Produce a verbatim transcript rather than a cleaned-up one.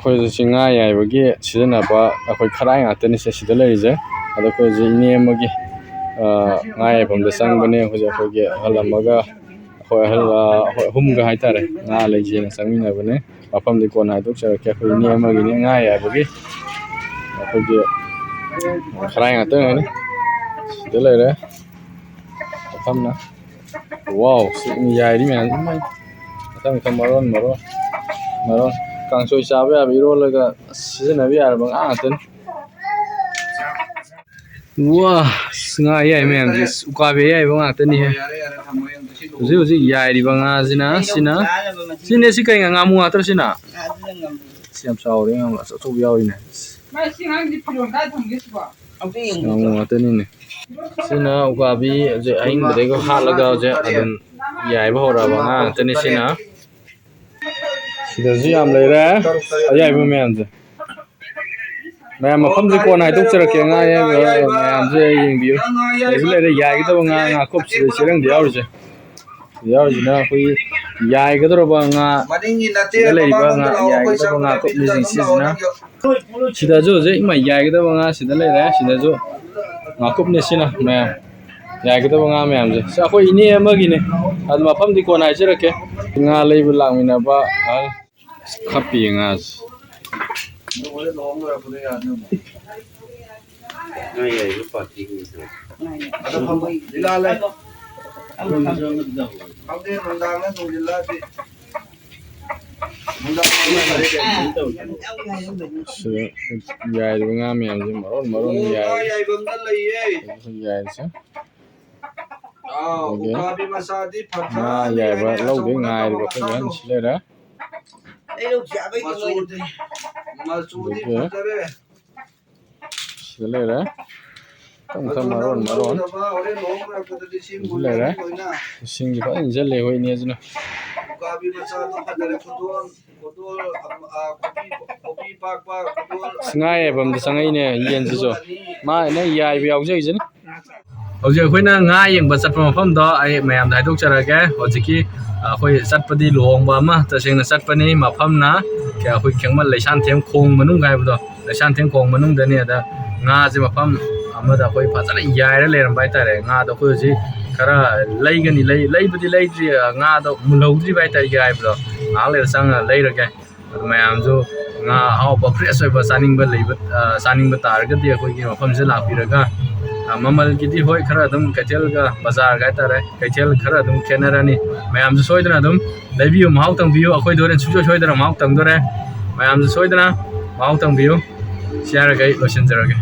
ꯑꯩꯈꯣꯏ ꯍꯧꯖꯤꯛꯁꯤ ꯉꯥ ꯌꯥꯏꯕꯒꯤ ꯁꯤꯖꯤꯟꯅꯕ ꯑꯩꯈꯣꯏ ꯈꯔꯥꯏ ꯉꯥꯛꯇꯅꯤꯁꯦ ꯁꯤꯗ ꯂꯩꯔꯤꯁꯦ꯫ ꯑꯗꯣ ꯑꯩꯈꯣꯏ ꯍꯧꯖꯤꯛ ꯏꯅꯦ ꯑꯃꯒꯤ, ꯑ, ꯉꯥ ꯌꯥꯏꯐꯝꯗ ꯆꯪꯕꯅꯦ꯫ ꯍꯧꯖꯤꯛ ꯑꯩꯈꯣꯏꯒꯤ ꯑꯍꯜ ꯑꯃꯒ ꯑꯩꯈꯣꯏ ꯑꯍꯜ, ꯑ, ꯑꯩꯈꯣꯏ ꯑꯍꯨꯝꯒ ꯍꯥꯏꯇꯥꯔꯦ, ꯉꯥ ꯂꯩꯁꯦꯅ ꯆꯪꯃꯤꯟꯅꯕꯅꯦ꯫ ꯃꯐꯝꯗꯤ ꯀꯣꯟꯅ ꯍꯥꯏꯗꯣꯛꯆꯔꯛꯀꯦ꯫ ꯑꯩꯈꯣꯏ ꯏꯅꯦ ꯑꯃꯒꯤꯅꯤ ꯉꯥ ꯌꯥꯏꯕꯒꯤ꯫ ꯑꯩꯈꯣꯏꯒꯤ ꯈꯔꯥꯏ ꯉꯥꯛꯇ ꯉꯥꯏꯔꯦ꯫ ꯁꯤꯗ ꯂꯩꯔꯦ꯫ ꯃꯐꯝꯅ꯫ ꯋꯥꯎ, ꯁꯤ ꯌꯥꯏꯔꯤ ꯃꯌꯥꯝꯁꯤ ꯏꯃꯥꯏ꯫ ꯃꯊꯪ ꯃꯊꯪ ꯃꯔꯣꯟ ꯃꯔꯣꯟ ꯃꯔꯣꯟ꯫ ꯀꯥꯡꯁꯣꯏ ꯆꯥꯕ ꯌꯥꯕ ꯏꯔꯣꯜꯂꯒ ꯑꯁ ꯁꯤꯖꯤꯟꯅꯕ ꯌꯥꯔꯕ ꯉꯥ ꯉꯥꯛꯇꯅꯤ꯫ ꯋꯥ, ꯑꯁ, ꯉꯥ ꯑꯌꯥꯏ ꯃꯌꯥꯝꯁꯤ ꯑꯁ ꯎꯀꯥꯕꯤ ꯑꯌꯥꯏꯕ ꯉꯥꯛꯇꯅꯤꯍꯦ꯫ ꯍꯧꯖꯤꯛ ꯍꯧꯖꯤꯛ ꯌꯥꯏꯔꯤꯕ ꯉꯥꯁꯤꯅ ꯁꯤꯅ, ꯁꯤꯅꯦ ꯁꯤ ꯀꯩ ꯉꯥ? ꯉꯥꯃꯨ ꯉꯥꯛꯇ꯭ꯔꯣ ꯁꯤꯅ? ꯁꯤ ꯌꯥꯝ ꯆꯥꯎꯔꯦ, ꯉꯥꯃꯨ ꯑꯆꯧ ꯑꯆꯧꯕ ꯌꯥꯎꯔꯤꯅꯦ꯫ ꯃꯥ ꯁꯤ ꯑꯉꯥꯡꯁꯤ ꯐꯤꯔꯣꯜ ꯀꯥꯏ ꯊꯝꯒꯦ ꯁꯤꯕꯣ? ꯑꯝꯇ ꯌꯦꯡꯉꯨꯆꯣ꯫ ꯉꯥꯃꯨ ꯉꯥꯛꯇꯅꯤꯅꯦ꯫ ꯁꯤꯅ ꯎꯀꯥꯕꯤ ꯍꯧꯖꯤꯛ ꯑꯍꯤꯡꯕꯗꯒꯤ ꯍꯥꯠꯂꯒ ꯍꯧꯖꯤꯛ ꯑꯗꯨꯝ ꯌꯥꯏꯕ ꯍꯧꯔꯛꯑꯕ ꯉꯥ ꯉꯥꯛꯇꯅꯤ ꯁꯤꯅ꯫ ꯁꯤꯗꯁꯨ ꯌꯥꯝ ꯂꯩꯔꯦ ꯑꯌꯥꯏꯕ ꯃꯌꯥꯝꯁꯦ꯫ ꯃꯌꯥꯝ ꯃꯐꯝꯁꯦ ꯀꯣꯟꯅ ꯍꯥꯏꯗꯣꯛꯆꯔꯛꯀꯦ꯫ ꯉꯥ ꯑꯌꯥꯏꯕ ꯃꯌꯥꯝꯁꯦ ꯌꯦꯡꯕꯤꯌꯨ꯫ ꯁꯤꯗꯁꯨ ꯂꯩꯔꯦ ꯌꯥꯏꯒꯗꯕ ꯉꯥ, ꯉꯥꯀꯨꯞ ꯁꯤꯗ ꯆꯦꯔꯪꯗ ꯌꯥꯎꯔꯤꯁꯦ꯫ ꯌꯥꯎꯔꯤꯁꯤꯅ ꯑꯩꯈꯣꯏꯒꯤ ꯌꯥꯏꯒꯗꯧꯔꯕ ꯉꯥ, ꯃꯅꯤꯡꯒꯤ ꯅꯠꯇꯦ, ꯁꯤꯗ ꯂꯩꯔꯤꯕ ꯃꯃꯥꯡꯗ ꯉꯥ, ꯂꯥꯛꯑꯣ, ꯑꯩꯈꯣꯏ ꯌꯥꯏꯒꯗꯕ ꯆꯠꯄ ꯉꯥ ꯂꯝꯕꯤꯗꯨꯗ ꯀꯨꯞꯅꯁꯤꯡ ꯑꯗꯨꯝ ꯁꯤꯁꯤꯅ꯫ ꯂꯥꯛꯑꯣ, ꯅꯪꯒꯤ ꯁꯤꯗꯁꯨ ꯍꯧꯖꯤꯛ ꯏꯃꯥ ꯌꯥꯏꯒꯗꯕ ꯉꯥ ꯁꯤꯗ ꯂꯩꯔꯦ꯫ ꯁꯤꯗꯁꯨ ꯉꯥꯀꯨꯞꯅꯦ ꯁꯤꯅ ꯃꯌꯥꯝ꯫ ꯌꯥꯏꯒꯗꯕ ꯉꯥ ꯃꯌꯥꯝꯁꯦ꯫ ꯁꯤ ꯑꯩꯈꯣꯏ ꯏꯅꯦ ꯑꯃꯒꯤꯅꯦ꯫ ꯑꯗꯨ ꯃꯐꯝꯗꯤ ꯀꯣꯟꯅ ꯍꯥꯏꯖꯔꯛꯀꯦ꯫ ꯉꯥ ꯂꯩꯕ ꯂꯥꯛꯃꯤꯟꯅꯕ ꯑꯍꯜ꯫ ꯑꯁ, ꯈꯞꯄꯤ ꯉꯥꯁꯦ꯫ ꯉꯥ ꯌꯥꯏꯕ ꯄꯥꯔꯇꯤ ꯍꯧꯗ꯭ꯔꯣ? ꯑꯗꯣ ꯐꯝꯕ ꯂꯤꯂꯥ ꯂꯩ꯫ ꯈꯪꯗꯦ, ꯅꯨꯡꯗꯥꯡꯗ ꯅꯨꯡꯊꯤꯜꯂꯗꯤ꯫ ꯅꯨꯡꯗꯥꯡ ꯐꯔꯦ ꯀꯩꯅꯣ꯫ ꯁꯤꯗ ꯌꯥꯏꯔꯤꯕ ꯉꯥ ꯃꯌꯥꯝꯁꯦ ꯃꯔꯣꯟ ꯃꯔꯣꯟ ꯑꯣ, ꯉꯥ ꯌꯥꯏꯔꯤ꯫ ꯌꯥꯏꯐꯝꯗ ꯂꯩꯌꯦ꯫ ꯌꯥꯏꯔꯤꯁꯦ꯫ ꯑꯥ, ꯑꯗꯒꯤ ꯎꯀꯥꯕꯤ ꯃꯆꯥꯗꯤ ꯉꯥ ꯐꯖꯔꯦ ꯌꯥꯏꯕ ꯍꯥꯏꯅꯦ, ꯂꯧꯗꯣꯏ ꯑꯆꯧꯕꯅ ꯉꯥꯏꯔꯤꯕ ꯀꯧꯕ ꯑꯩꯈꯣꯏ ꯃꯆꯥꯗꯣ꯫ ꯑꯍꯟ ꯁꯤ ꯂꯩꯔꯦ꯫ ꯃꯆꯨꯗꯤ, ꯃꯆꯨꯗꯤ ꯑꯗꯒꯤ ꯐꯖꯔꯦ꯫ ꯁꯤꯗ ꯂꯩꯔꯦ꯫ ꯃꯊꯪ ꯃꯊꯪ ꯃꯔꯣꯟ ꯃꯔꯣꯟ꯫ ꯃꯆꯨ ꯅꯪ ꯂꯧꯗꯕ ꯍꯣꯔꯦꯟ ꯂꯨꯍꯣꯡ ꯂꯥꯛꯄꯗꯗꯤ ꯁꯤ ꯁꯤꯁꯨ ꯂꯩꯔꯦ꯫ ꯃꯨꯜꯂꯅꯤ ꯂꯣꯏꯅ꯫ ꯏꯁꯤꯡꯁꯤ ꯐꯖꯅ ꯏꯟꯁꯤꯜꯂꯦ ꯑꯩꯈꯣꯏ ꯏꯅꯦꯁꯤꯅ꯫ ꯎꯀꯥꯕꯤ ꯃꯆꯥꯗꯣ ꯐꯖꯔꯦ, ꯈꯨꯗꯣꯜ, ꯈꯨꯗꯣꯜ, ꯑ, ꯈꯨꯕꯤ, ꯈꯨꯕꯤ ꯄꯥꯛꯄ, ꯈꯨꯗꯣꯜ ꯑꯁ, ꯉꯥ ꯌꯥꯏꯐꯝꯗ ꯆꯪꯉꯛꯏꯅꯦ ꯌꯦꯟꯁꯤꯁꯨ꯫ ꯃꯥ ꯅꯪ ꯌꯥꯏꯕ ꯌꯥꯎꯖꯩꯁꯤꯅꯤ꯫ ꯍꯧꯖꯤꯛ ꯑꯩꯈꯣꯏꯅ ꯉꯥ ꯌꯦꯡꯕ ꯆꯠꯄ ꯃꯐꯝꯗꯣ ꯑꯩ ꯃꯌꯥꯝꯗ ꯍꯥꯏꯗꯣꯛꯆꯔꯒꯦ꯫ ꯍꯧꯖꯤꯛꯀꯤ ꯑꯩꯈꯣꯏ ꯆꯠꯄꯗꯤ ꯂꯨꯍꯣꯡꯕ ꯑꯃ ꯇꯁꯦꯡꯅ ꯆꯠꯄꯅꯤ꯫ ꯃꯐꯝꯅ ꯑꯩꯈꯣꯏ ꯈꯦꯡꯃꯜ ꯂꯩꯁꯥꯟꯊꯦꯝ ꯈꯣꯡ ꯃꯅꯨꯡ ꯍꯥꯏꯕꯗꯣ, ꯂꯩꯁꯥꯟꯊꯦꯝ ꯈꯣꯡ ꯃꯅꯨꯡꯗꯅꯦ꯫ ꯑꯗ ꯉꯥꯁꯦ ꯃꯐꯝ ꯑꯃꯗ ꯑꯩꯈꯣꯏ ꯐꯖꯅ ꯌꯥꯏꯔ ꯂꯩꯔꯝꯕ ꯍꯥꯏꯇꯥꯔꯦ꯫ ꯉꯥꯗꯣ ꯑꯩꯈꯣꯏ ꯍꯧꯖꯤꯛ ꯈꯔ ꯂꯩꯒꯅꯤ, ꯂꯩ-, ꯂꯩꯕꯗꯤ ꯂꯩꯗ꯭ꯔꯤ, ꯑ, ꯉꯥꯗꯣ ꯃꯨꯜꯍꯧꯗ꯭ꯔꯤꯕ ꯍꯥꯏꯇꯥꯔꯦ ꯌꯥꯏꯕꯗꯣ꯫ ꯉꯥꯏꯍꯥꯛ ꯂꯩꯔ ꯆꯪꯉ ꯂꯩꯔꯒꯦ꯫ ꯑꯗꯨ ꯃꯌꯥꯝꯁꯨ ꯉꯥ ꯑꯍꯥꯎꯕ fresh ꯑꯣꯏꯕ ꯆꯥꯅꯤꯡꯕ ꯂꯩꯕ, ꯑ, ꯆꯥꯅꯤꯡꯕ ꯇꯥꯔꯒꯗꯤ ꯑꯩꯈꯣꯏꯒꯤ ꯃꯐꯝꯁꯤꯗ ꯂꯥꯛꯄꯤꯔꯒ, ꯑ, ꯃꯃꯜꯒꯤꯗꯤ ꯍꯣꯏ ꯈꯔ ꯑꯗꯨꯝ ꯀꯩꯊꯦꯜꯒ ꯕꯖꯥꯔꯒ ꯍꯥꯏꯇꯥꯔꯦ, ꯀꯩꯊꯦꯜ ꯈꯔ ꯑꯗꯨꯝ ꯈꯦꯠꯅꯔꯅꯤ꯫ ꯃꯌꯥꯝꯁꯨ ꯁꯣꯏꯗꯅ ꯑꯗꯨꯝ ꯂꯩꯕꯤꯌꯨ, ꯃꯍꯥꯎ ꯇꯪꯕꯤꯌꯨ꯫ ꯑꯩꯈꯣꯏꯗ ꯍꯣꯔꯦꯟ ꯁꯨꯡꯁꯣꯏ ꯁꯣꯏꯗꯅ ꯃꯍꯥꯎ ꯇꯪꯗꯣꯔꯦ꯫ ꯃꯌꯥꯝꯁꯨ ꯁꯣꯏꯗꯅ ꯃꯍꯥꯎ ꯇꯪꯕꯤꯌꯨ꯫ ꯁꯤ ꯍꯥꯏꯔꯒ ꯑꯩ ꯂꯣꯏꯁꯤꯟꯖꯔꯒꯦ꯫